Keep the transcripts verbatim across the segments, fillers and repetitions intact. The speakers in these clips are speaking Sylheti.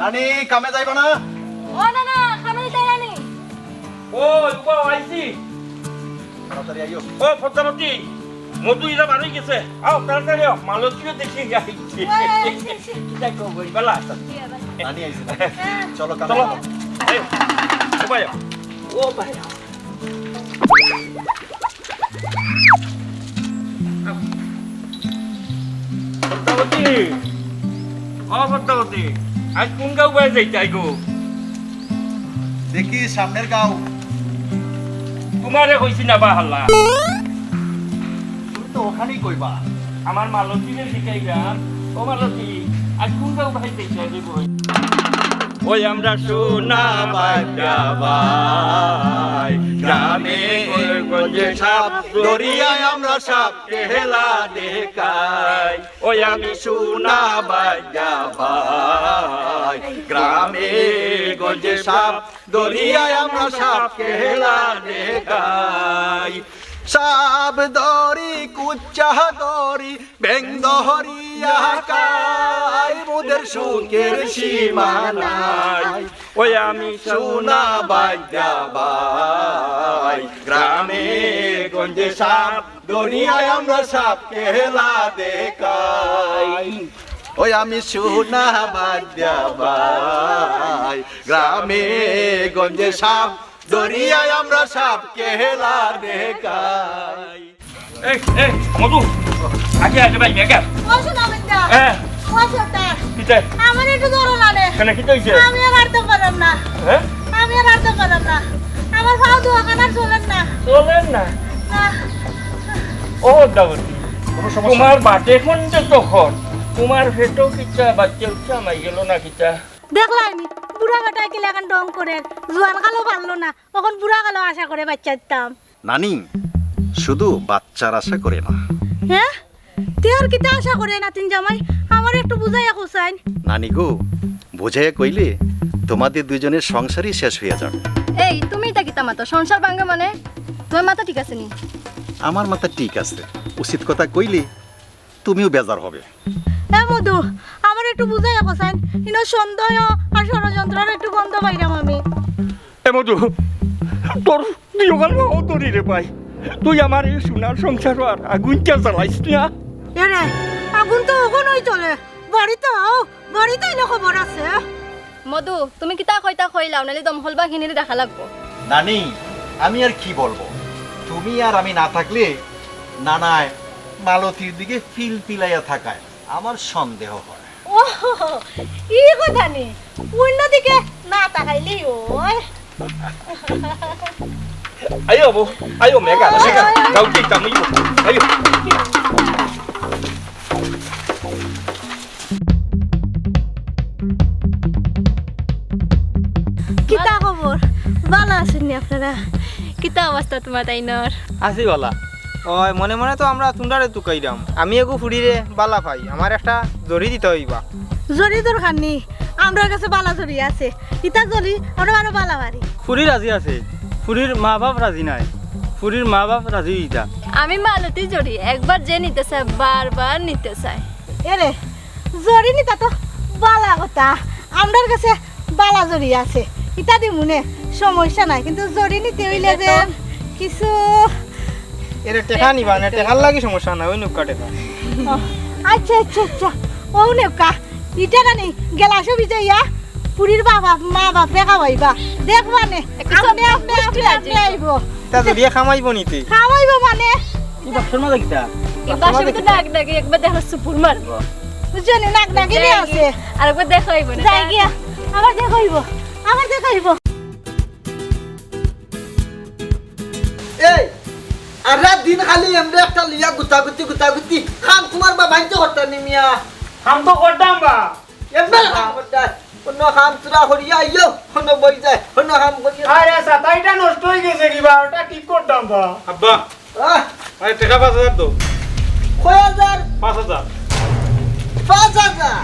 নানি, কামে যাইবা না? ও না, না, কামে যাইতাম না নি। ও, উবাও আইছি। তাড়াতাড়ি আইও। ও, পদ্মাবতী, মধু ইলা বারই গেছে। আও, তাড়াতাড়ি আও। মালতীও দেখি আইছে। ওই, আইছে, আইছে। কিতা কও, বই বালা আছো? কি আবার? নানি আইছে, নানি। হ্যাঁ। চলো, কামে চলো। যাও। এই, ও ভাই, ও ভাই। পদ্মাবতী, ও পদ্মাবতী, আজ কোন গাঁও বায় যাইতায় গো? দেখি সামনের গাঁও। তোমারে কইছি না বা হাল্লা। তুমি তো ওখানেই কইবা। আমার মালতীরে জিগাইবা, ও মালতী, আজ কোন গাঁও বায় যাইতায় গো? ওই আমরা সোনা বাচ্চা ভাই, গ্রামে গঞ্জে সাপ ধরিয়া আমরা সাপ খেলা দেখাই। ওই আমি সোনা বাচ্চা ভাই, গ্রামে গঞ্জে সাপ ধরিয়া আমরা সাপ খেলা দেখাই। সাপ ধরি, কুচ্চা ধরি, বেং ধরিয়া খাই, মোদের সুখের সীমা নাই। ওই আমি সোনা বাচ্চা ভাই, গ্রামে গঞ্জে সাপ ধরিয়া আমরা সাপ খেলা দেখাই। ওই আমি সোনা বাচ্চা ভাই, গ্রামে গঞ্জে সাপ ধরিয়া আমরা সাপ খেলা দেখাই। এই, এই, মধু, আগে, আগে ভাই, মেঘা। ও সোনা বাচ্চা। হ্যাঁ। ও সোনা। কিতা? আমার একটু ধরো না রে। কেন, কিতা হইছে? আমি আর আটতাম পারলাম না। হ্যাঁ? আমি আর আটতাম পারলাম না। আমার পাও দুখান আর চলের না। চলের না? না। ও দাবতি, কোনো সমস্যা তোমার নাই। বাটে কোন যে তখন? তোমার পেটো কিতা বাচ্চা উচ্চা মাই গেল না কিতা? দেখলায়নি, বুড়া বেটায় কিলাখান ঢং করের, জোয়ান কালো পারলো না, অখন বুড়া কালো আশা করে বাচ্চা দিতাম। নানি, শুধু বাচ্চার আশা করে না। হ্যাঁ? তে আর কিতা আশা করে নাতিন জামাই? আমারে একটু বুঝাইয়া কওছাইন। নানি গো, বুঝাইয়া কইলে তোমাদের দুইজনের সংসারই শেষ হইয়া যাবে। এই, তুমি ইতা কিতা মাতো? সংসার ভাঙ্গা মানে? তোমার মাথা ঠিক আছে নি? আমার মাথা ঠিক আছে, উচিত কথা কইলে তুমিও বেজার হবে। এ মধু, আমারে একটু বুঝাইয়া কওছাইন, ইনো সন্দেহ আর ষড়যন্ত্রর একটু গন্ধ পাইরাম আমি। এ মধু, তোর দুইওখান পাও ধরি রে ভাই, তুই আমার এই সোনার সংসারো আর আগুনটা জ্বালাইস না। এরে, আগুন তো অখনই চলে, বাড়িত আও, বাড়িত আইলে খবর আছে। মধু, তুমি কিতা কইতায় কইলাও, নাইলে দমকল বা কিনিরে ডাকা লাগবো। নানি, আমি আর কি বলবো, তুমি আর আমি না থাকলে নানায় মালতীর দিকে ফিলফিলাইয়া থাকায় আমার সন্দেহ হয়। ও, ই কথা নি, অন্যদিকে না তাকাইলেই অয়। আইও বউ, আইও মেঘা, মেঘা, যাও কি কাম আইও, আইও। কিতা খবর? ভালা আছইন নি আপনারা? কিতা অবস্থা তুমার তাইনর? আছি ভালা। ওই মনে মনে তো আমরা তুমরারে তুকাইরাম। আমি এগু ফুড়িরে ভালা পাই, আমার একটা জরি দিতা অইবা। জরি দরকার নি, আমরার গেছে ভালা জরি আছে। ইতা জরি আমরা আরো ভালা পারি। ফুড়ি রাজি আছে, ফুড়ির মা বাপ রাজি নায়। ফুড়ির মা বাপ রাজি অইতা। আমি মালতী জরি, একবার যে নিতে চায়, বারবার নিতে চায়। এরে, জরি নিতা তো ভালা কথা, আমরার গেছে ভালা জরি আছে, ইতা দিমুনে, সমস্যা নাই, কিন্তু জরি নিতে অইলে যে কিছু এরে টেকা নিবা না, টেকার লাগি সমস্যা নাই, অউ নেউক্কা টেকা। ও, আচ্ছা, আচ্ছা, আচ্ছা, অউ নেউক্কা, ইটা নানি গেলাসো ভিজাইয়া ফুড়ির বাবা, মা বাপরে খাওয়াইবা, দেখবা নে, আপনে, আপনে, আপনে, আপনে আইবো। তা জরিয়ে খামাইবো নিতে। খামাইবো মানে? ই বাক্সর মাঝে কিতা? ই বাক্সর মাঝে তো নাক ডাকি, একবার দেখো সুপুর মারবো। বুঝছো নি, নাক ডাকি নিয়া আছে। আর একবার দেখাইবো না। যাই গিয়া, আবার দেখাইবো, আবার দেখাইবো। এই, আর রাত দিন খালি এমনে একটা লইয়া গুতাগুতি, গুতাগুতি। কাম তুমার বাবাইন্তে করতা নি মিয়া। কাম তো করতাম বা। এমনে কাম করতা। অন্য কাম তুরা করিয়া আইও, অন্য বই যায়, অন্য কাম করিয়া। আরে, ছাতাইটা নষ্ট অই গেছে কিবা, ওটা ঠিক করতাম বা। আব্বা, আহ? আরে, টেকা পাঁচ হাজার দেও। কয় হাজার? পাঁচ হাজার। পাঁচ হাজার?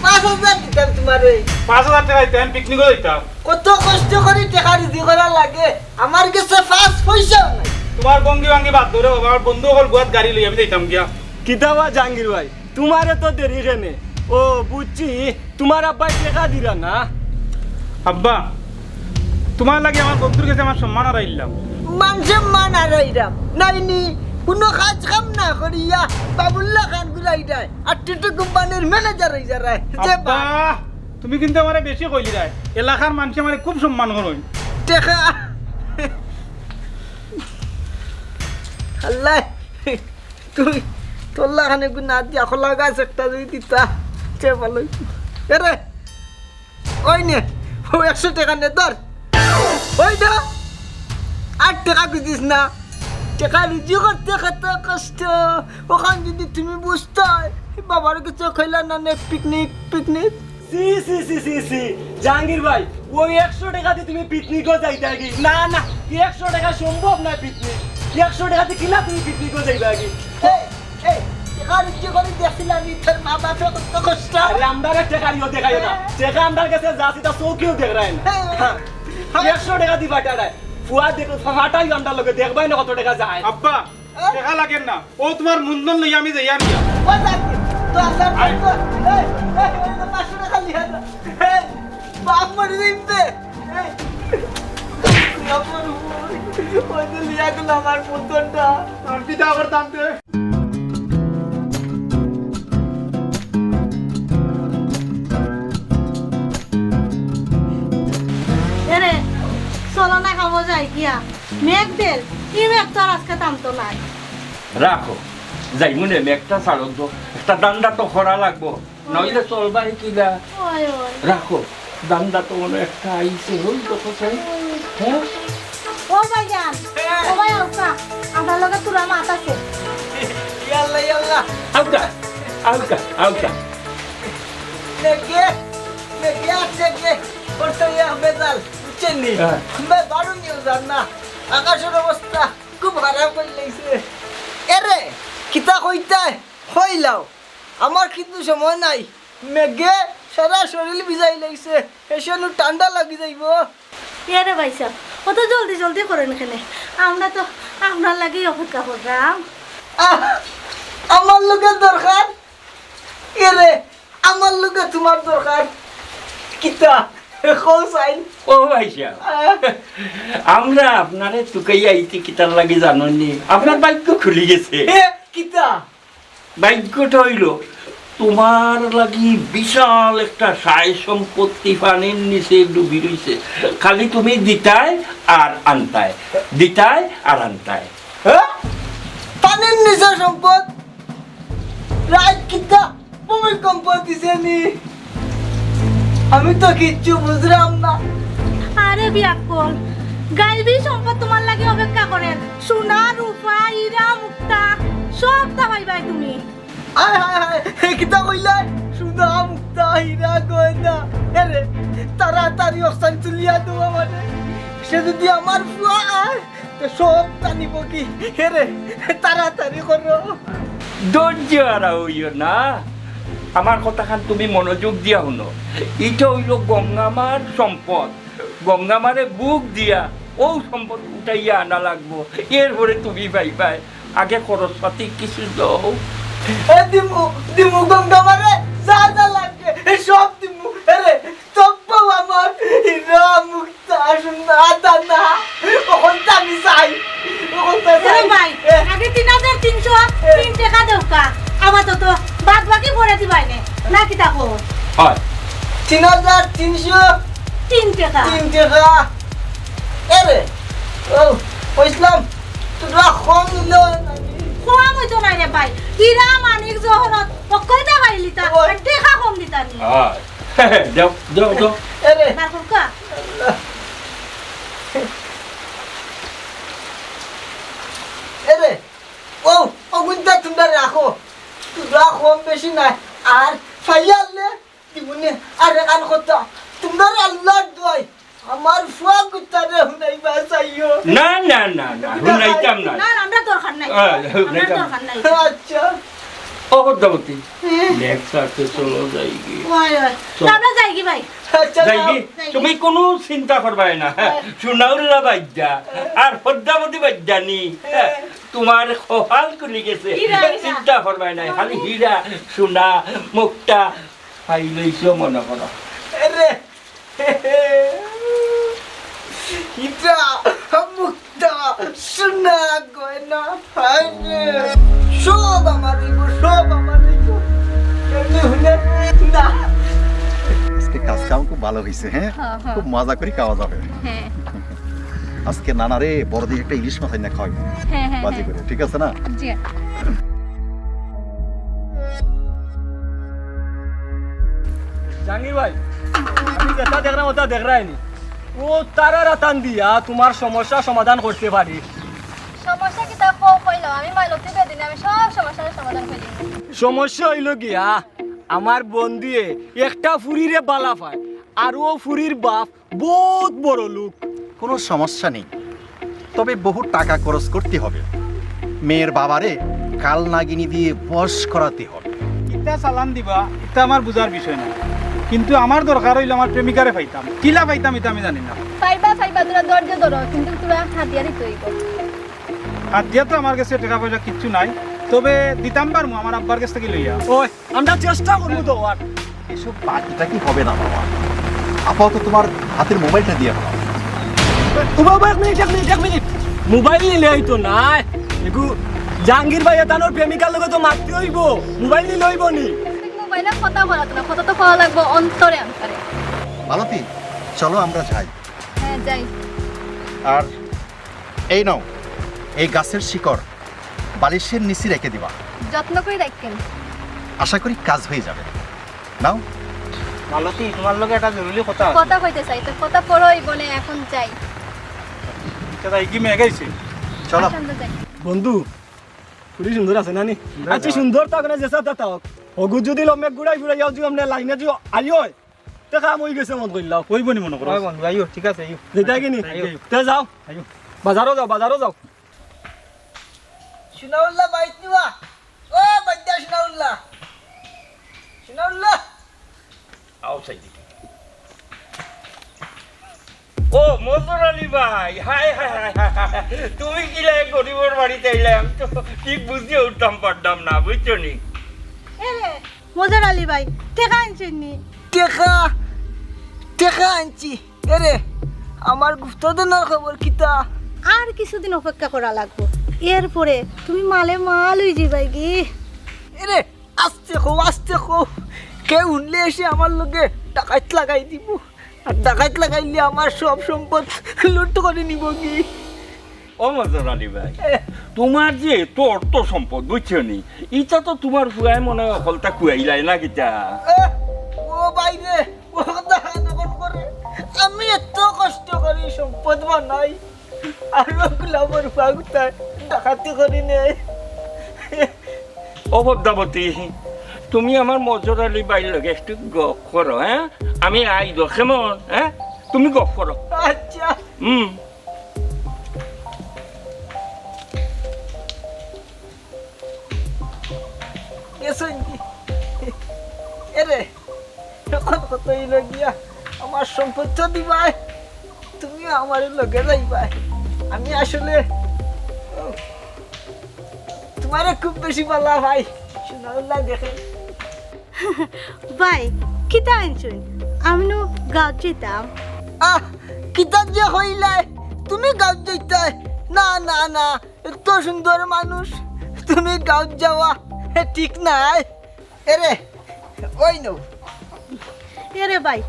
পাঁচ হাজার দিতাম তুমারে। পাঁচ হাজার টেকা দিতাম, পিকনিকো যাইতাম। কত কষ্ট করি টেকা রুজি করা লাগে, আমার গেছে পাঁচ পয়সাও নাই। তুমার ভঙ্গি ভাঙ্গি বাদ দেও রে বাবা, আমার বন্ধু অকল গুয়াত গাড়ি লইয়া আমি যাইতাম গিয়া। কিতা বা জাহাঙ্গীর ভাই, তুমারে তো দেরি কেনে? ও, বুঝছি, তুমার আব্বায় টেকা দিরা না। আব্বা, তুমার লাগি আমার বন্ধুর গেছে আমার সম্মান হারাইলাম। মানষে মান হারাইরাম নাইনি, কুনু কাজ কাম না করিয়া বাবুল্লা খান ঘুরাইরায়, আর টিটু কোম্পানির ম্যানেজার অইযারায়। যে আব্বা, বা- তুমি কিন্তু আমারে বেশি কইলিরায়, এলাকার মানষে আমারে খুব সম্মান করইন। টেকা আল্লাহ, তুই তোর লাখান এগু না দিয়া খোলা গাছ একটা যদি দিতা, সে ভালো অইতো। এরে, ওই নে, ও একশো টেকা নে, ধর। ওই না, আর টেকা খুজিস না। টেকা রুজি করতে কত কষ্ট, অখান যদি তুমি বুঝতায়, বাবার কিছু কইলা না নে, পিকনিক, পিকনিক। ছি, ছি, ছি, ছি, ছি। জাহাঙ্গীর ভাই, ওই একশো টেকা দি তুমি পিকনিকো যাইতায় গি? না, না, একশো টেকা সম্ভব নায় পিকনিক। একশো টেকা দি কিলা তুমি পিকনিকো যাইবায় গি? এই, এই, টেকা রুজি করি দেখছিলাম নি, তোর মা বাপে কত কষ্ট। আরে, আমরারে টেকা দিও দেখাইও না। টেকা আমরার গেছে যা আছে, তা চউখেও দেখরায় না। হ্যাঁ। একশো টেকা দি ফাটাইরায়। ফুয়া দেখো, ফাটাইও আমরার লগে, দেখবায় না কত টেকা যায়। আব্বা, টেকা লাগের না। ও তুমার মূলধন লইয়া আমি যাইয়ার গিয়া। ও যাইগি। তো আল্লাহর আয়। তো, এই, এই, এই, তো পাঁচশো টেকা লিয়া যা। এই, বাপ মরি যাইবে। এই, তুই আমার উপর। ওই যে লিয়া গেল আমার মূলধনটা। আমি বিদায় করতাম দে। এরে, চলো না খাবো যাই গিয়া। মেঘ দের, ই মেঘ তো আর আজকে থামতো নায়। রাখো, যাইমু নে, মেঘটা ছাড়ো তো, একটা ধান্দা তো করা লাগবো, নইলে চলবায় কিলা? ওই, ওই। রাখো, ধান্দা তো মনো একটা আইছে, ওই দেখো চাই। হ্যাঁ? ও ভাইজান, ও ভাই আউক্কা, আমরার লগে থুড়া মাত আছে। ইয়াল্লা, ইয়াল্লা। আউক্কা, আউক্কা, আউক্কা। মেঘে, মেঘে আছে গে, ওর তো এক বেজাল, বুঝছেন নি? হ্যাঁ। বে বারো নিয়ে যান না, আকাশের অবস্থা খুব খারাপ করিলাইছে। এরে, কিতা কইতায়? কইলাও। আমার কিন্তু সময় নাই। মেঘে সারা শরীর ভিজাইলাইছে। হেষে নু ঠান্ডা লাগি যাইবো। এরে ভাইসাব, অত জলদি জলদি করইন কেনে? আমরা তো আপনার লাগিউ অপেক্ষা কররাম। আহ, আমার লগে দরকার? এরে, আমার লগে তুমার দরকার কিতা? কও চাইন। ও ভাইসাব, আহ। আমরা আপনারে তুকাইয়া আইছি কিতার লাগি জানইন নি? আপনার ভাগ্য খুলি গেছে। এ, কিতা? ভাগ্যটা অইলো, তুমার লাগি বিশাল একটা সয় সম্পত্তি পানির নিচে ডুবি রইছে। খালি তুমি দিতায় আর আনতায়, দিতায় আর আনতায়। হ্যাঁ? পানির নিচে সম্পদ? রাইত কিতা ভূমিকম্প দিছে নি? আমি তো কিচ্ছু বুঝরাম না। আরে বিয়াক্কল, গাইবি সম্পদ তুমার লাগি অপেক্ষা করের। সোনা, রূপা, হীরা, মুক্তা, সবতা পাইবায় তুমি। আয় হায় হায়, হে কিতা কইলায়? সোনা, মুক্তা, হীরা, গয়না। এরে, তাড়াতাড়ি অখান তুলিয়া দেও আমারে। সে যদি আমার ফুয়া অয়, তে সবতা নিবো কি? এরে, তাড়াতাড়ি করো। ধৈর্য হারা অইও না। আমার কথাখান তুমি মনোযোগ দিয়া হুনো। ইটা অইলো গঙ্গামার সম্পদ। গঙ্গামারে বুক দিয়া অউ সম্পদ উঠাইয়া আনা লাগবো। এরপরে তুমি পাইবায়। আগে খরচপাতি কিছু দেও। এ দিমু, দিমু গঙ্গামারে, যা যা লাগে, এ সব দিমু। এরে, তবু আমার হীরা মুক্তা সোনা দানা, অখন তো আমি চাই, অখন তো এরে চাই। ভাই, এ। আগে তিন হাজার তিনশো তিন টেকা দেউক্কা, আপাতত বাদ বাকি পরে দিবায়নে, না কিতা কও? অয়। তিন হাজার তিনশো তিন টেকা। তিন টেকা। এরে, ও, কইছলাম, থুড়া কম নিলে অয় না নি? কম অইতো নায় রে ভাই, হীরা মানিক জহরত অকলতা পাইলিতা, ওই। টেকা কম দিতা নি। অয়। দেও, দেও, দেও। এরে। না করকা। এরে, ও, অগুইনতা তুমরা রাখো। থুড়া কম বেশি নায়। আর ফাইয়ারলে দিমুনে। আর আর কথা, তুমরার আল্লার দোয়াই, আমার ফুয়া কুত্তারে হুনাইবা চাইও। না, না, না, না, হুনাইতাম না। না, না, আমরার দরকার নাই। আহ, হুনাইতাম। আমরার দরকার নাই। আচ্ছা। ও পদ্মাবতী, হ্যাঁ। Next আছে, চলো যাইগি। ওই, ওই। চলো। না, আমরা যাইগি ভাই। আচ্ছা, যাইগি? যাও। তুমি কুনু চিন্তা করবায় না। হ্যাঁ। সোনাউল্লা বাইদ্যা, আর পদ্মাবতী বাইদ্যা নি। হ্যাঁ। তুমার কপাল খুলি গেছে। হীরা, হীরা। চিন্তা করবায় না। খালি হীরা, সোনা, মুক্তা, খাই লইছো মনে করো। আরে, ইটা মুক্তা সোনা গয়না। আরে, সব আমার অইবো, সব আমার অইবো। কেমনে হুনে? না। আজকে কাজ কাম খুব ভালো হয়েছে, হ্যাঁ? হ্যাঁ, হ্যাঁ। খুব মজা করে খাওয়া যাবে। হ্যাঁ। আজকে নানারে বড় দেখে একটা ইলিশ মাছ আইনা খাওয়াইবো। হ্যাঁ, হ্যাঁ, বাজি হ্যাঁ। করে, ঠিক আছে না? জি। জাহাঙ্গীর ভাই, আমি যেটা দেখলাম ওটা দেখরায়নি। ও তারা রাতান দিয়া তোমার সমস্যা সমাধান করতে পারি। সমস্যা কিতা কও কইলাম, আমি মালতী বেদিনে আমি সব সমস্যার সমাধান করি। সমস্যা অইলো গিয়া, আমার বন্ধুয়ে একটা ফুরিরে বালা পায়, আর ও ফুরির বাপ বউত বড় লোক। কোনো সমস্যা নেই, তবে বহু টাকা খরচ করতে হবে। মেয়ের বাবারে কাল নাগিনী দিয়ে বশ করাতে হবে। কিতা চালান দিবা, ইতা আমার বুঝার বিষয় না, কিন্তু আমার দরকার অইলো আমার প্রেমিকারে পাইতাম। কিলা পাইতাম, ইতা আমি জানি না। পাইবা, পাইবা, তোরা ধৈর্য ধরো, কিন্তু তোরা হাদিয়া দিতে অইবো। হাদিয়া তো আমার গেছে টেকা পয়সা কিচ্ছু নাই, তবে দিতাম পারমু আমার আব্বার গেছ থাকি লইয়া। ওই, আমরা চেষ্টা করমু তো আর। এসব বাকিটা কি হবে না বাবা, আপাতত তোমার হাতের মোবাইলটা দিয়া ফেলাও। ও বাবা, এক মিনিট, এক মিনিট, এক মিনিট। মোবাইল নিলে অইতো নায়। এগু জাহাঙ্গীর ভাই এতানোর প্রেমিকার লগে তো মাততে অইবো, মোবাইল নিলে অইবো নি? মোবাইলে কথা বলা তো না, কথা তো কওয়া লাগবো অন্তরে অন্তরে। মালতী, চলো আমরা যাই। হ্যাঁ, যাই। আর এই নাও, এই গাছের শিকড় বালিশের নিচে রেখে দিবা। যত্ন করে রাখবেন। আশা করি কাজ হয়ে যাবে। নাও। মালতী, তোমার লগে একটা জরুরি কথা আছে। কথা কইতে চাই, তো কথা পরে অইবো নে, এখন যাই। আচ্ছা, তাই কি মেঘ আইছে? চলো। আচ্ছা, আমরা যাই। বন্ধু, খুবই সুন্দর আছে না নি? সুন্দর আচ্ছা, আছে। সুন্দর তো ওখানে যেসা তা থাক। অগু যদি লম্বে ঘুরাই ফিরাই যাও, যদি আমরা লাইনে যদি আইও, তে কাম অই গেছে মনে করলাম। অইবো নি মনে করো? অয় বন্ধু, আইও, ঠিক আছে, আইও। যেটা কি নি? আইও। তে যাও। আইও। বাজারো যাও, বাজারো যাও। সুনাউল্লাহ বাইত নিবা? ও বাইদ্যা সুনাউল্লাহ। সুনাউল্লাহ। আও সাইডে। ও মজর আলী ভাই, হায়, হায়, হায়, হায়, হায়। তুমি কিলা এই গরিবর বাড়িত আইলায়? আমি তো ঠিক বুঝিয়া উঠতাম পারতাম না, বুঝছো নি? এ রে, মজর আলী ভাই, টেকা আনছইন নি? টেকা? টেকা আনছি। এরে, আমার গুপ্তধনর খবর কিতা? আর কিছুদিন অপেক্ষা করা লাগবো, এরপরে তুমি মালে মাল অই যিবায়গি। এরে, আস্তে কও, আস্তে কও, কেউ হুনলে এসে আমার লগে ডাকাইত লাগাই দিবো, আর ডাকাইত লাগাইলে আমার সব সম্পদ লুট করি নিবোগি। ও মজর আলী ভাই, এ। তোমার যে এত অর্থ সম্পদ, বুঝছো নি? ইটা তো তোমার ফুয়ায় মনে অয় হকলতা খুয়াইলায় না কিতা? এ, ও ভাই রে, ও কথা নকল করে। আমি এত কষ্ট করি সম্পদ বানাই, আর ও গোলামর ফুয়া গুতায় ডাকাতি করি নেয়। ও পদ্মাবতী, তুমি আমার মজর আলী ভাইর লগে একটু গপ করো, হ্যাঁ? আমি আই দো, কেমন, হ্যাঁ? তুমি গপ করো। আচ্ছা। হুম। গেছইন কি? এরে, অখন কত অইলো গিয়া, আমার সম্পদ তো দিবায়, তুমিও আমার লগে যাইবায়। আমি আসলে, ও, তোমারে খুব বেশি ভালা পাই, সুনাউল্লাহ দেখে। ভাই, কিতা আনছইন? আমি নু গাঁওত যাইতাম। আহ, কিতা যে কইলায়, তুমি গাঁওত যাইতায়? না, না, না, এত সুন্দর মানুষ, তুমি গাঁওত যাওয়া, এ ঠিক নায়। এরে, ওই নু। এরে ভাই,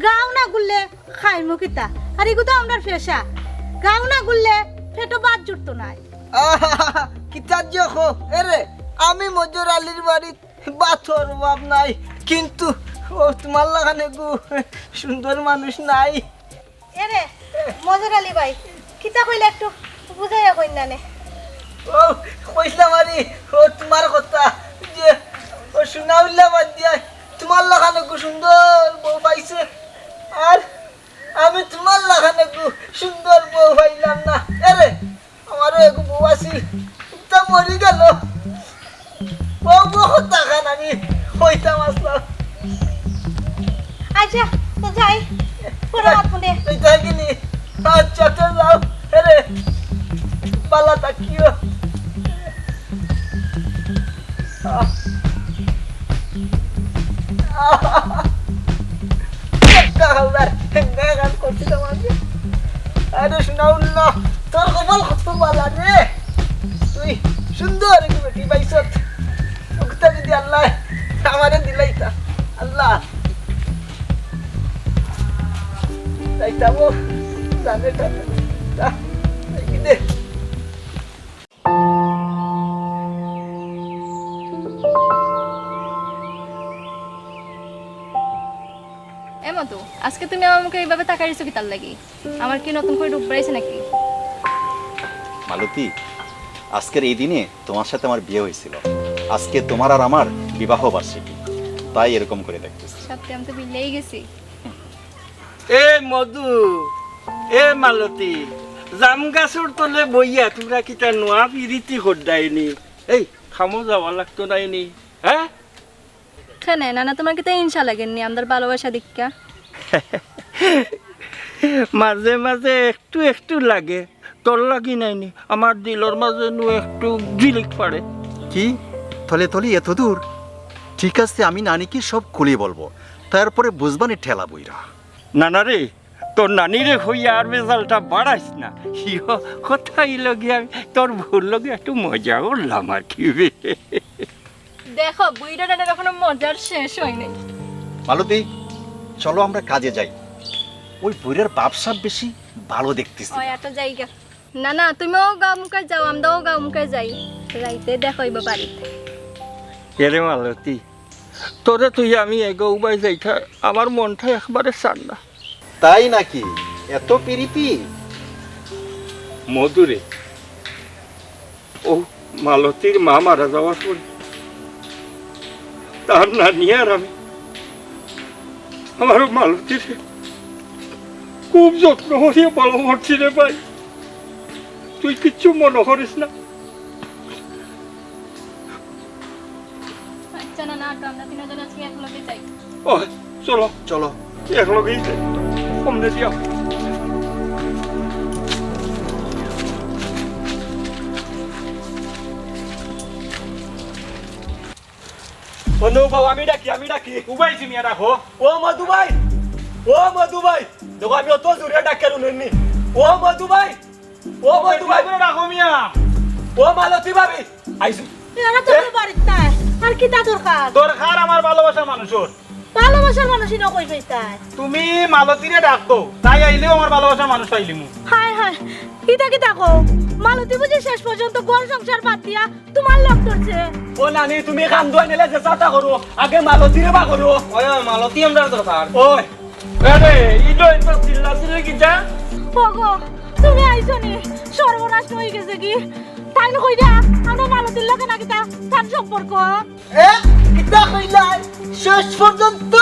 গাঁও না ঘুরলে খাইমু কিতা? আর ইগু তো আমরার পেশা। গাঁও না ঘুরলে পেটো ভাত জুটতো নায়। আহা, কিতা যে কও? এরে, আমি মজর আলীর বাড়িত ভাতর অভাব নাই, কিন্তু ও তোমার লাখান এগু সুন্দর মানুষ নাই। এরে, মজর আলী ভাই, কিতা কইলা একটু বুঝাইয়া কইন না নে। ও, কইছলাম আরে, ও তোমার কথা, যে ও সুনাউল্লাহ বাদ দিয়া তোমার লাখান এগু সুন্দর বউ পাইছে, আর আমি তোমার লাখান এগু সুন্দর বউ পাইলাম না। এরে, আমারও এগু বউ আছিল, তা মরি গেল। বউ বউ কথা খান আমি কইতাম আসলাম। আচ্ছা, তো যাই, পরে মাত হুনে। এই যাই কিনি? আচ্ছা, তো যাও। এরে, ভালা থাকিও। আহ। আল্লাহর, এমনে কাম করছিলাম আমি। আরে সুনাউল্লাহ, তোর কপাল কত বালা রে। তুই সুন্দর একটু বেটি পাইছত। ওটা যদি আল্লাহ আমারে দিলাইতা, আল্লাহ। যাইতাম ও, জানে টানে। যা, এই দে। এ মধু, আজকে তুমি আমার মুখে এইভাবে তাকাই রইছো কিতার লাগি? আমার কি নতুন করে রূপ বাড়াইছে নাকি? মালতী, আজকের এই দিনে তোমার সাথে আমার বিয়ে হয়েছিল। আজকে তোমার আর আমার বিবাহ বার্ষিকী, তাই এরকম করে দেখতেছি। সত্যি আমি তো বিলেই গেছি। এ মধু, এ মালতী, জাম গাছর তলে বইয়া তোমরা কিতা নোয়া পিরিতি কররায়নি? এই, কামো যাওয়া লাগতো নায়নি, হ্যাঁ? কেনে, নানা, তোমার কিতা হিংসা লাগেনি আমরার ভালোবাসা দেখিয়া? মাঝে মাঝে একটু একটু লাগে। তোর লাগি নায়নি, আমার দিলর মাঝে নু একটু ঝিলিক পারে। কি? তলে তলে এত দূর? ঠিক আছে, আমি নানিকে সব খুলে বলবো, তারপরে বুঝবানি ঠেলা বইরা। না, না রে, তোর নানিরে কইয়া আর বেজালটা বাড়াইস না। ইয়ো, কথা অইলো গিয়া আমি তোর বউর লগে একটু মজা করলাম আর কি। দেখো, বুইড়া নানার এখনো মজার শেষ হয় নাই। মালতী, চলো আমরা কাজে যাই। ওই বুইড়ার বাপসাব বেশি ভালো দেখতেছি। ওই একটা জায়গা। না, না, তুমি ও গাও মুখে যাও, আমরা ও গাও মুখে যাই। রাইতে দেখা অইবো বাড়িতে। এরে মালতী, তোরে তুই আমি এগো উবাই যাইতা, আমার মনটা একবারে সার না। তাই নাকি? এত পিরিতি? মধুরে, ও মালতীর মা মারা যাওয়ার পরে তার নানি আর আমি আমার মালতীরে খুব যত্ন করিয়া বড় করছি রে ভাই, তুই কিচ্ছু মনে করিস না। আচ্ছা, না, না, তো আমরা তিনজন আজকে একলগে যাই। ও, চলো, চলো। একলগেই যাই। সামনে দিয়া। বন্ধু, বাবা, আমি ডাকি, আমি ডাকি। উবাই, তুমি আর রাখো। ও মধু ভাই, ও মধু ভাই, দেখো, আমি অত জোরে ডাকি আর হুনইননি। ও মধু ভাই, ও মধু ভাই। করে রাখো মিয়া। ও মালতী ভাবি, আইছো। এরা তো এ? বাড়িত নাই। আর কিতা দরকার? দরকার আমার ভালোবাসার মানুষর। ভালোবাসার মানুষ ইনো কই পাইতায়? তুমি মালতীরে ডাক দেও, তাই আইলেও আমার ভালোবাসার মানুষ পাইলিমু। হায় হায়, ইতা কিতা কও? মালতী বুঝি শেষ পর্যন্ত ঘর সংসার বাদ দিয়া তোমার লগ ধরছে? ও নানি, তুমি কান্দো আনিলে যে চাতা করো, আগে মালতীরে বার করো। ওই, ওই, মালতী আমরার দরকার। ওই, আরে, ইলো ইতো চিল্লা চিল্লি কিতা? ওগো, তুমি আইছো নি? সর্বনাশ অই গেছে গি? তাইন কইরা আমরা মালতীর লগে না কিতা তান সম্পর্ক? এ, কিতা কইলাই? শেষ পর্যন্ত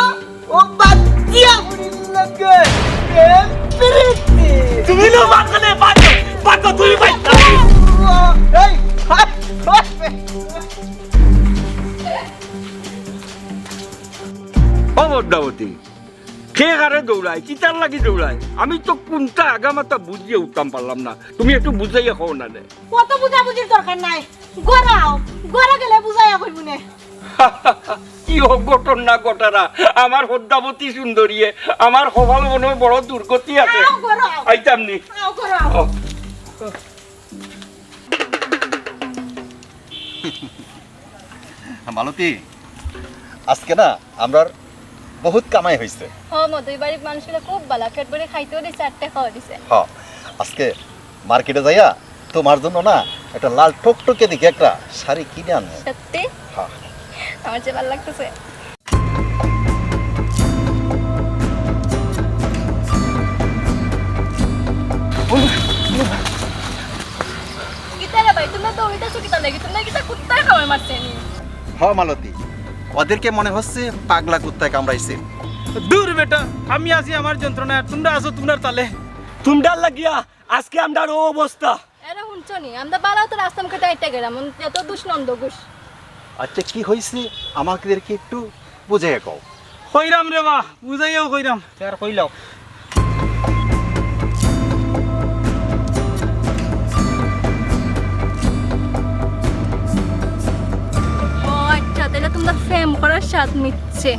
ও বাদ দিয়া বুড়ির লগে প্রেম প্রীতি। তুমি লো বাদ দে, বাদ দে, বাদ দে, তুমি বাদ দে। এই, হায়, হায়। ও পদ্মাবতী, কে কারে দৌড়ায়, কিতার লাগি দৌড়ায়? আমি তো কুনটা আগামাতা বুঝিয়া উঠতাম পারলাম না। তুমি একটু বুঝাইয়া কও না রে। অত বুঝাবুঝির দরকার নাই। ঘরো আও, ঘরো গেলে বুঝাইয়া কইমুনে। কি অঘটন না ঘটারা, আমার পদ্মাবতী সুন্দরীয়ে, আমার কপাল মনে হয় বড় দুর্গতি আছে। আও, ঘরো আও। আইতাম নি। আও, ঘরো আও। ও। মালতী, আজকে না আমরার বহুত কামাই হইছে। হ, মধু, ই বাড়ির মানুষগুলা খুব ভালা, পেট ভরি খাইতেও দিছে, আর টেকাও দিছে। হ, আজকে মার্কেটে যাইয়া তোমার জন্য না একটা লাল টকটকে দেখি একটা শাড়ি কিনে আনবো। সত্যি? হ্যাঁ। আমার যে ভালো লাগতেছে। কিতা রে ভাই, তোমরা তো ওইটা চুকিতা লাগি, তোমরা কিতা কুত্তায় খাওয়ার মারছে নি? হ মালতী, ওদেরকে মনে হচ্ছে পাগলা কুত্তায় কামড়াইছে। দূর বেটা, আমি আছি আমার যন্ত্রণায়, আর তোমরা আছো তোমরার তালে। তোমরার লাগিয়া আজকে আমরার ও অবস্থা। এরা হুনছো নি? আমরা বালাও তো রাস্তা মুখে টাইটটা গেলাম, এত দুষ নন্দ ঘোষ। আচ্ছা, কি হইছে আমাদেরকে একটু বুঝাইয়া কও। কইরাম রে বা, বুঝাইয়াও কইরাম। তে আর কইলাও। ও আচ্ছা, তাহলে তোমরা প্রেম করার স্বাদ নিচ্ছে।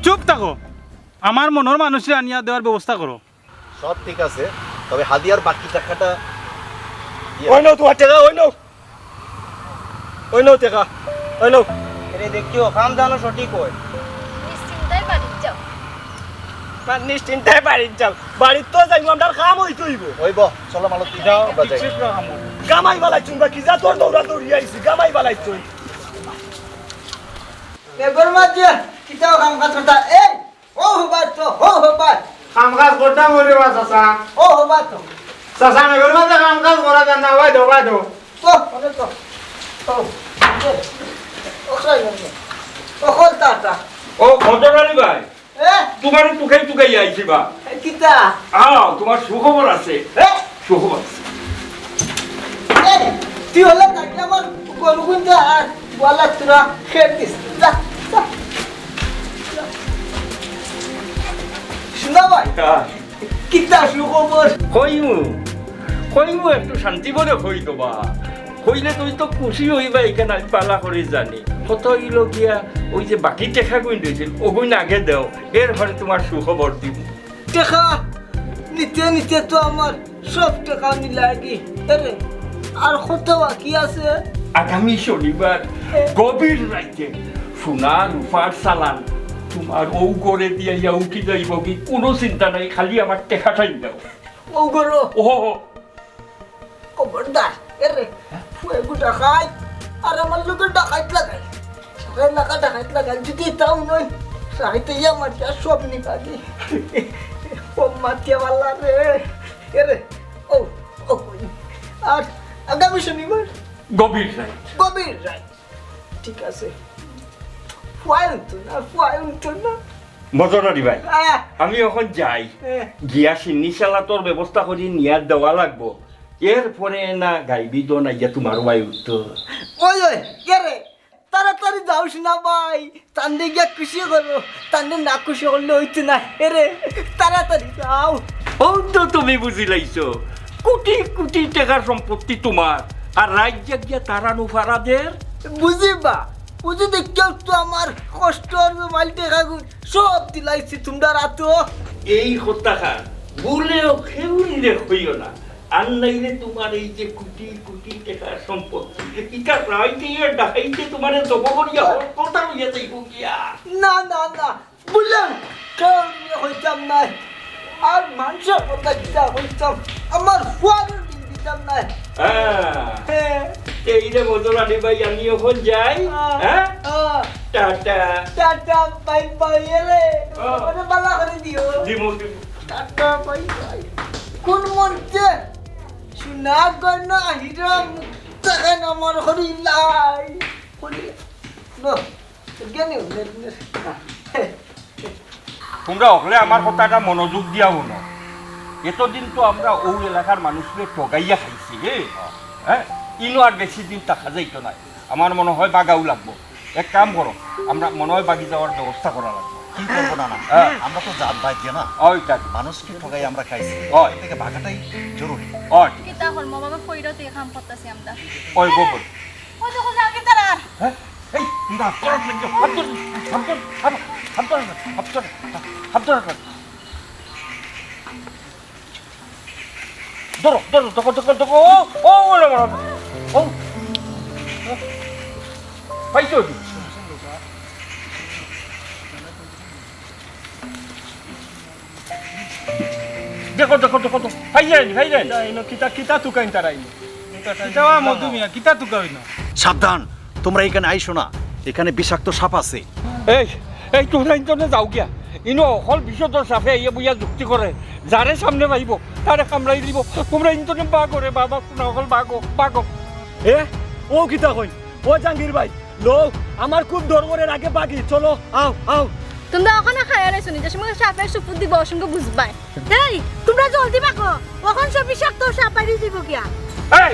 চুপ থাকো। আমার মনর মানুষরে আনিয়া দেওয়ার ব্যবস্থা করো। সব ঠিক আছে, তবে হাদিয়ার বাকি টাকাটা দিয়ে ওই নাও তোমার টাকা, ওই নাও। ওই নাও টাকা, ওই নাও। এরে দেখিও, কাম জানো সঠিক হয়। নিশ্চিন্তায় বাড়িত যাও। না, নিশ্চিন্তায় বাড়িত যাও। বাড়িত তো যাইমু, আমরার কাম অইতো অইবো। অইবো, চলো মালতী, যাও। আমরা যাই। কামাই বালাই চুম্বা কি যা তোর দৌড়া দৌড়ি আইছি, কামাই বালাই চুম। বেগর মাঝে কিতাও কাম কাজ করতা, এই ও হবা তো, ও হবা। কাম কাজ করতাম ওরে বা চাচা। ও হবা তো। চাচা, নগর মাঝে কাম কাজ করা যায় না, ওই দো, ওই দো। তো, ওরে তো। ও, ও, ও, কই গেল? ও, কল তাতা। ও, ঘটনালি ভাই। এ? তোমার টুকাই টুকাই আইছি বা। এ, কিতা? আও, তোমার সুখবর আছে। এ? সুখবর আছে। এই, তুই হলে থাকলে আমার গরু গুঞ্জা আর বলা তোরা খেয়ে দিস। যা, যা, যা। শোনা ভাই, হ্যাঁ। কিতা সুখবর? কইমু, কইমু একটু শান্তি বলে কই তো বা। কইলে তুই তো খুশি হইবা, এখানে আমি পালা করে জানি। কত হইল গিয়া, ওই যে বাকি টেকা গুইন রয়েছিল, ওগুইন আগে দেও, এরপরে তোমার সুখবর দিব। টেকা নিতে নিতে তো আমার সব টেকা নিলাগি। এরে, আর কত বাকি আছে? আগামী শনিবার গভীর রাইতে সোনা রূপার চালান তোমার ও ঘরে দিয়া ইয়া উঠি যাইব কি, কোনো চিন্তা নাই, খালি আমার টেকাটাই দাও। ও ঘরো? ও, খবরদার, এরে, ফুয়ে গুটা খাই, আর আমার লোকের ডাকাইত লাগাই। এলাকা ডাকাইত লাগাল যদি তাও নয়, সাহিতে ইয়া মাতিয়া সব নিবাগি। ও মাতিয়া বালা রে। এরে, ও, ও কই। আর আগামী শনিবার? গভীর রাইত। গভীর রাইত। ঠিক আছে। ফুয়ায় উঠতো না, ফুয়ায় উঠতো না। মজনারি ভাই, আহ। আমি এখন যাই। এ। গিয়া সিন্নি সালাতর ব্যবস্থা করি নিয়া দেওয়া লাগবো। এরপরে না গাইবি দো না গিয়া তোমার ওয়াই উঠতো। ওই, ওই, এরে, তাড়াতাড়ি যাও শোনা ভাই, তানরে গিয়া খুশি করো, তানরে না খুশি করলে অইতো না। এরে, তাড়াতাড়ি যাও। ও তো তুমি বুঝিলাইছো, কোটি কোটি টাকার সম্পত্তি তোমার, আর রাইত জাগিয়া তারা নুফারাদের। বুঝিবা, বুঝি দেখিও তো আমার কষ্ট আর মোবাইল টাকা গুণ সব দিলাইছি তোমরা রাতো। এই কথাখান ভুলেও কেউ নিরে কইও না। আর নাইলে তোমার এই যে কোটি কোটি টাকার সম্পত্তি, ইটা রাইতে ইয়া ডাকাইতে তোমারে জবর করিয়া হত্যা লইয়া যাইব গিয়া। না, না, না, বললাম, কেউ নিরে কইতাম না। আর মানুষের কথা কিতা কইতাম, আমার ফুয়ারও দিন দিতাম না। হ্যাঁ। হ্যাঁ। এই রে মজুর আলী ভাই, আমি এখন যাই। হ্যাঁ। হ্যাঁ? হ্যাঁ। টাটা। টাটা, বাই বাই, এরে। হ্যাঁ। মানে বালা করে দিও। দিমু, দিমু। Tata, bye bye. কোন মন্ত্রে? সোনা গয়না হীরা মুক্তা খান আমার হরিলাই। হরিলাই। লো, জ্ঞানী হইলে, তোমরা হকলে আমার কথাটা মনোযোগ দিয়া হুনো। এতদিন তো আমরা ও এলাকার মানুষরে ঠগাইয়া খাইছি, এ? হ্যাঁ? ইনো আর বেশি দিন থাকা যাইতো না। আমার মনে হয় বাগাও লাগবো। এক কাম করো, আমরা মনে হয় বাগি যাওয়ার ব্যবস্থা করা লাগবো। কি করবো না না? হ্যাঁ। আমরা তো জাত ভাই যে না। ওই তাই। মানুষকে ঠগাই আমরা খাইছি। ওই। এর থেকে বাগাটাই জরুরি। ওই। কিতা করমু বাবা, কইরা তো এই কাম করতাছি আমরা। ওই গোবর। ওই দেখো, যাও কি তারা? হ্যাঁ? এই, না, হাত ধর, হাত ধর, হাত ধর, হাত ধর, হাত ধর। ধরো, ধরো, ধরো, ধরো, ধরো। ও, ও, ওরে বাবা। ও। পাইছো কি? দেখো, দেখো, দেখো, দেখো। পাইলেন, পাইলেন। কিতা, ইনো কিতা, কিতা তুকাইন তারা ইনো? কিতা ওয়া মধু মিয়া, কিতা তুকাইন? সাবধান, তোমরা এখানে আইসো না, এখানে বিষাক্ত সাপ আছে। এই, এই, তোমরা ইন্তনে যাও গিয়া। ইনো হকল বিষধর সাপে আইয়া বইয়া যুক্তি করে, যারে সামনে পাইবো, তারে কামড়াই দিবো। তোমরা ইন্তনে বাগো রে বাবা, কুনা হকল বাগো, বাগো। এ, ও কিতা কইন? ও জাহাঙ্গীর ভাই, লও, আমার খুব ডর করের, আগে বাগি, চলো, আও, আও। তোমরা অখনে খায়া রইছো নি, যে সময় সাপে সুপুত দিবো, অউ সময় বুঝবায়। এই, তোমরা জলদি বাগো, অখন সব বিষাক্ত সাপ বাইরে যাইবো গিয়া। এই,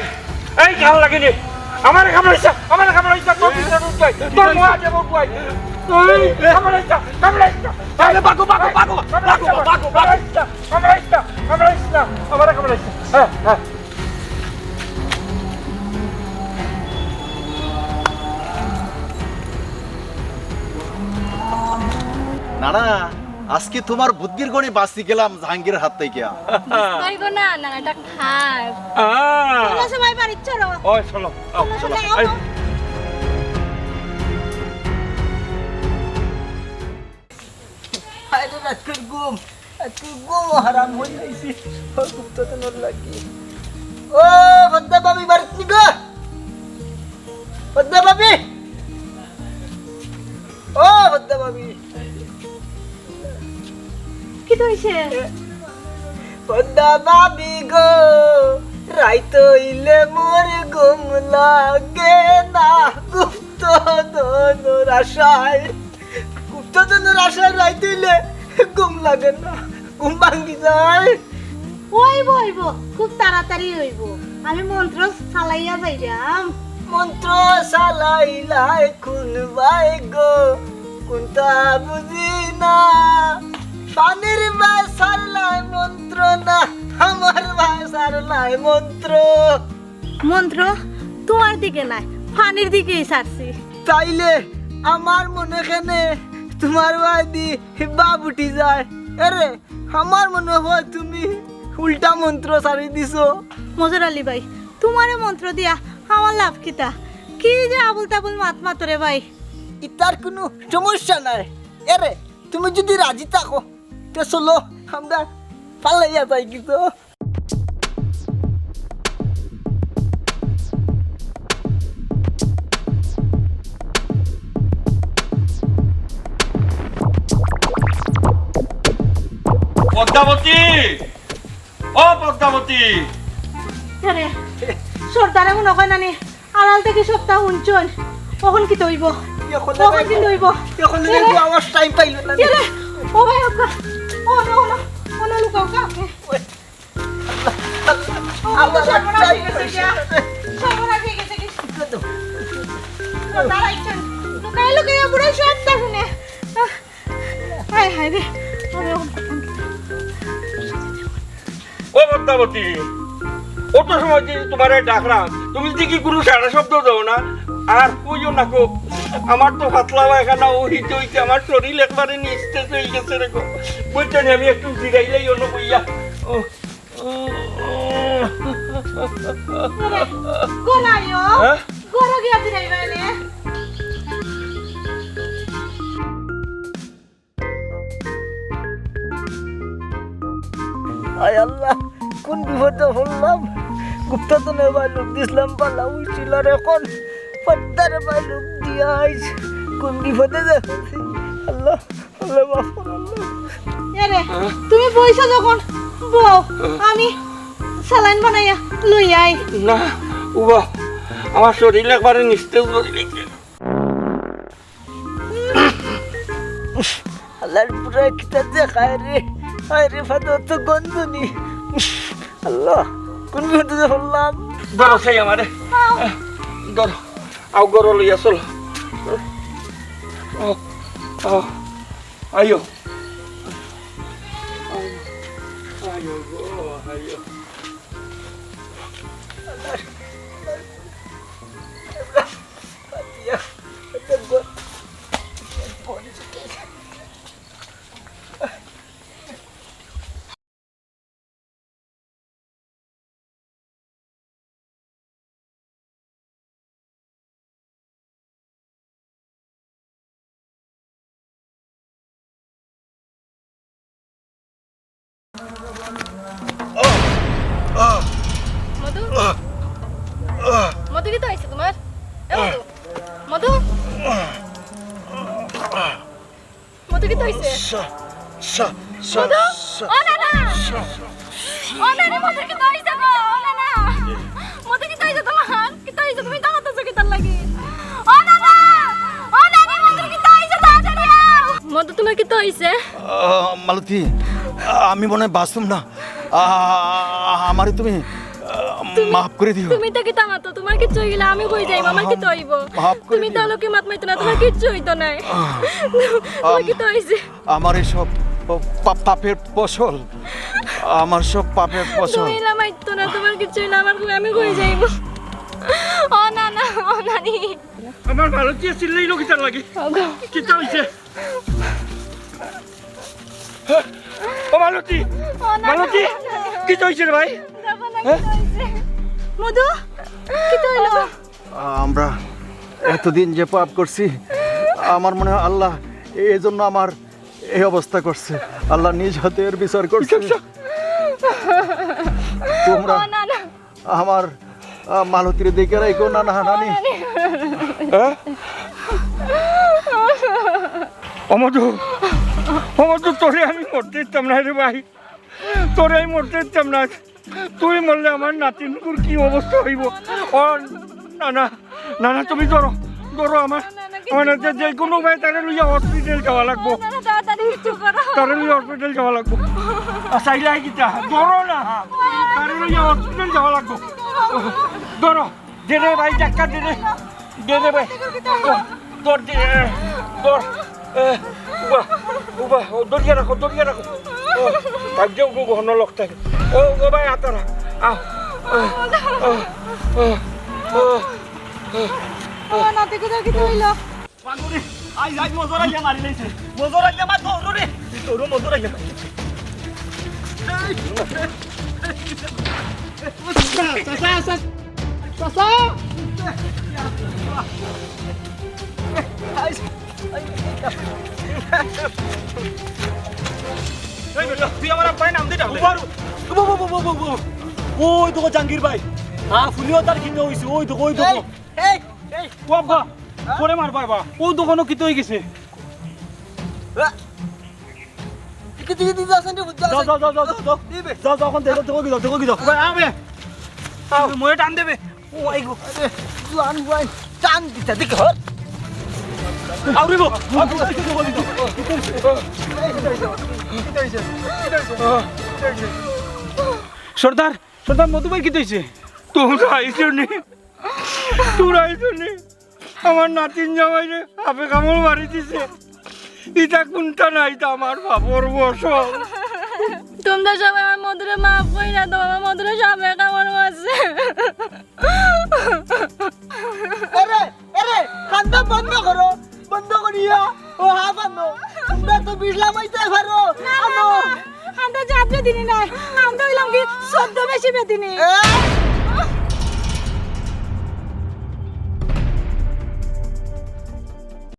এই, গাল লাগে নি। আমারে কামড়াইছে, আমারে কামড়াইছে, তোর পিছে রুট ভাই, তোর মুয়া দেব ভাই। এই, কামড়াইছে, কামড়াইছে। আরে বাগো, বাগো, বাগো, বাগো, বাগো, বাগো। কামড়াইছে, কামড়াইছে, কামড়াইছে না, আমারে কামড়াইছে। হ্যাঁ, হ্যাঁ। নানা, আজকে তুমার বুদ্ধির গুণে বাঁচি গেলাম জাহাঙ্গীরের হাত থাকি। বুঝতায় গো না, নানাটা খায়। আহ। চলো সবাই বাড়িত চলো। ওই চলো, আও, চলো, চলো। চলো, এই। আও। হায় রে, রাইতকুর ঘুম, রাইতকুর ঘুম হারাম অই যাইছে। ও গুপ্তধনর লাগি। ও পদ্মা ভাবি, বাড়িত নি গো? পদ্মা ভাবি, ও পদ্মা ভাবি। কিতা অইছে? পদ্মা ভাবি গো, রাইত অইলে মোর ঘুম লাগে না, গুপ্তধনর আশায়। গুপ্তধনর আশায় রাইত অইলে ঘুম লাগে না, ঘুম ভাঙ্গি যায়। অইবো, অইবো, খুব তাড়াতাড়ি অইবো। আমি মন্ত্র চালাইয়া যাইরাম। মন্ত্র চালাইলায় কুনবায় গো, কুনতা বুঝি না। পানির বায় ছাড়লায় মন্ত্র না, আমার বায় ছাড়লায় মন্ত্র। মন্ত্র তুমার দিকে নায়, পানির দিকেউ ছাড়ছি। তাইলে আমার মনো কেনে তুমার বায়দি ভাব উঠি যায়। এরে, আমার মনো অয় তুমি উল্টা মন্ত্র ছাড়ি দিছো। মজুর আলী ভাই, তুমারে মন্ত্র দিয়া আমার লাভ কিতা? কি যে আবুল তাবুল মাত মাতো রে ভাই। ইতার কুনু সমস্যা নাই। এরে, তুমি যুদি রাজি থাকো, তে চলো, আমরা পালাইয়া যাইগি তো। পদ্মাবতী! ও পদ্মাবতী! আরে, সর্দারে মনো অয় নানি, আড়াল থাকি সবতা হুনছইন। অখন কিতা অইবো? অখন কিতা অইবো? অখন কিন্তু আমার টাইম পাইল না। কে রে? ও ভাই, আপা। ও, না, ও, না। ও, না, লুকাও, কা? ও, আল্লাহ, সর্বনাশ অই গেছে গিয়া। সর্বনাশ অই গেছে গিয়া। দাঁড়াইছইন। লুকাই, লুকাই, পুরা সবতা হুনে। হায়, হায় রে। আরে, ও। ও পদ্মাবতী, অত সময় যে তুমারে ডাকরাম, তুমি যে কি কুনু সাড়া শব্দ দেও না, আর কইও না গো, আমার তো পাতলা পায়খানা অইতে অইতে আমার শরীর একবারে নিস্তেজ অই গেছে রে গো। বুঝছো নি, আমি একটু জিরাইলাই অনো বইয়া। ও, ও, ও। আরে, গলাইও। হ্যাঁ? গলা গিয়া জিরাইবা নে। আয় আল্লাহ, কুন বিপদো পড়লাম। গুপ্তাধনে বায় লুক দিছলাম, বালা অইছিল, আর অখন পদ্মারে বায় লুক দিয়া আইজ। কুন বিপদো যে পড়ছি। আল্লাহ, আল্লাহ, মাফ কর, আল্লাহ। এরে, তুমি বইছো যখন, বও, আমি স্যালাইন বানাইয়া লই আই। না, উবা, আমার শরীর একবারে নিস্তেজ করি দিছে। আল্লাহর পুরা কিতা যে খায় রে, হায় রে, ফাদর তো গন্ধ নি। আল্লাহ, কুন বিপদো যে পড়লাম। ধরো সেই আমারে। ধরো। আও, ঘরো লইয়া চলো। আও, আও। আইও। আইও গো, আইও। মধু? মধু, কিতা অইছে তুমার? এ মধু? মধু? মধু, কিতা অইছে? সা-, সা-, সা-, মধু? সা-, ও নানা! সা-, ও নানা, মধু, কিতা অইছে গো? ও নানা! মধু, কিতা অইছে তুমার? কিতা অইছে? তুমি দাঁড়াতেছো কিতার লাগি? ও নানা! ও নানা, মধু, কিতা অইছে? তাড়াতাড়ি আও! মধু, তুমার কিতা অইছে? আহ, মালতী, আমি মনে অয় বাঁচতাম না। আহ, আমারে তুমি, আহ, তুমি, মাফ করি দিও। তুমি তো কিতা মাতো? তুমার কিচ্ছু অইগেলে আমি কই যাইমু? আমার কিতা অইবো? মাফ করি দিও। তুমি তো লোকে মাত মাইতো না, তুমার কিচ্ছু অইতো নায়। আহ, তুমার আম-, কিতা অইছে? আমার এই সব পা-, পাপের ফসল, আমার সব পাপের ফসল। তুমি ইলা মাইতো না, তুমার কিচ্ছু অইলে আমার কই, আমি কই যাইমু। ও নানা, ও নানি। আমার ভালো চেয়ে চিল্লাইলো কিতার লাগি? ওগো। কিতা অইছে? ও মালতী, ও না, মালতী, না, না। কিতা অইছে রে ভাই? বাবা না, হ্যাঁ? কিতা অইছে? মধু, কিতা অইলো? আমরা এতদিন যে পাপ করছি, আমার মনে হয় আল্লাহ এই জন্য আমার এই অবস্থা করছে। আল্লাহ নিজ হাতে এর বিচার করছে। তোমরা ও না, না। আমার, আহ, মালতীরে দেখে রাখো না, না, নানি। হ্যাঁ? ও মধু, ও মধু, তোরে আমি মরতে দিতাম না রে ভাই, তোরে আমি মরতে দিতাম না। তুই মরলে আমার নাতিনগুর কি অবস্থা অইবো? ও না, না, না, না, তুমি ধরো, ধরো আমার, আমার নাতি, যে কোনো উপায়ে তারে লইয়া হসপিটাল যাওয়া লাগবো। না, না, তাড়াতাড়ি কিছু করো। তারে লইয়া হসপিটাল যাওয়া লাগবো। আর চাইলাই কিতা? ধরো না, তারে লইয়া হসপিটাল যাওয়া লাগবো। ধরো, দে রে ভাই, ধাক্কা দে রে, দে রে ভাই। ধর, ধর, দে, ধর। এ, উবা, উবা, ও, ধরিয়া রাখো, ধরিয়া রাখো। ও, তাক দেও গো, গহন লোক থাকে। ও, ও ভাই, আতারা। আ, আ, আ, আ, আ। ও, নাতি, কিতা, কিতা অইলো? বান্ধবী, আইজ, আইজ মজুর আইয়া মারি লাইছে। মজুর আইয়া মার, দৌড়ো রে। দৌড়ো, মজুর আইয়া মারি লাইছে। চাচা, চাচা, চাচা। এই বেটা, তুই আমার আব্বায় নাম দিটা। ওই দেখো জাহাঙ্গীর ভাই। হ্যাঁ, ফুলিও তার কিনে অইছে। ওই দেখো, ওই দেখো। এই, এই, এই। ও আব্বা, পরে মার বাবা। ও দোকানও কিতা অই গেছে? আ? টিকি, টিকি, টিকি, যাও, যাও, যাও, যাও। যাও, যাও, যাও, যাও, যাও। এই বে। যাও, যাও, এখন দেখো, দেখো কি যাও, দেখো কি যাও। ভাই, আবে। আও। মরে টান দেবে। ও, আই গো। আরে, জোয়ান, জোয়ান। টান দিতে, দেখি, হর। আউরে গো। সর্দার, সর্দার, মধু ভাই কিতা অইছে? তোমরা আইছো নি? তোরা আইছো নি? আমার নাতিন জামাইরে সাপে কামড় মারি দিছে। ইটা কুনটা না, ইটা আমার বাপর ফসল। তোমরা সবাই আমার মধুরে মাফ কইরা দেও, আমার মধুরে সাপে কামড় মারছে। আরে, আরে, কান্দা বন্ধ করো, বন্ধ করিয়া, ও হা বানো। তোমরা তো বিষ লামাইতে পারো। না, না, আনো। না, আমরা জাত বেদিনী নায়, আমরা অইলাম কি চোদ্দ বেশি বেদিনী। এ,